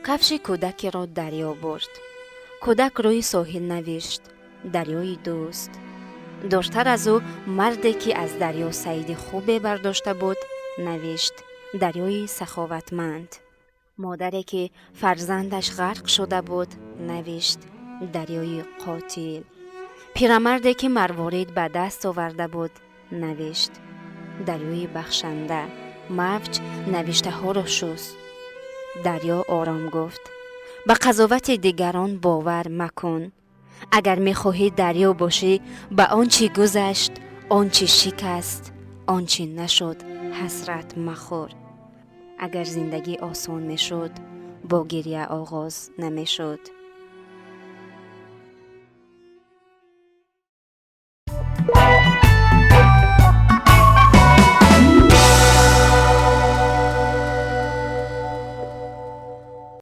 Кафши кӯдакеро дарё бурд. Кӯдак рӯи соҳил навишт: «Дарёи дӯст». Дуртар аз ӯ марде, ки аз дарё сайди хубе бардошта буд, навишт: «Дарёи саховатманд». Модаре, ки фарзандаш ғарқ шуда буд, навишт: «Дарёи қотил». Пирамарде, ки марворид ба даст оварда буд, навишт: «Дарёи бахшанда». Мавҷ навиштаҳоро шуст. Дарё ором гуфт: «Ба қазовати дигарон бовар макун. Агар мехоҳӣ дарё бошӣ, ба он чӣ гузашт, он чӣ шикаст, он чӣ нашуд, ҳасрат махӯр». Агар зиндагӣ осон мешуд, бо гиря оғоз намешуд.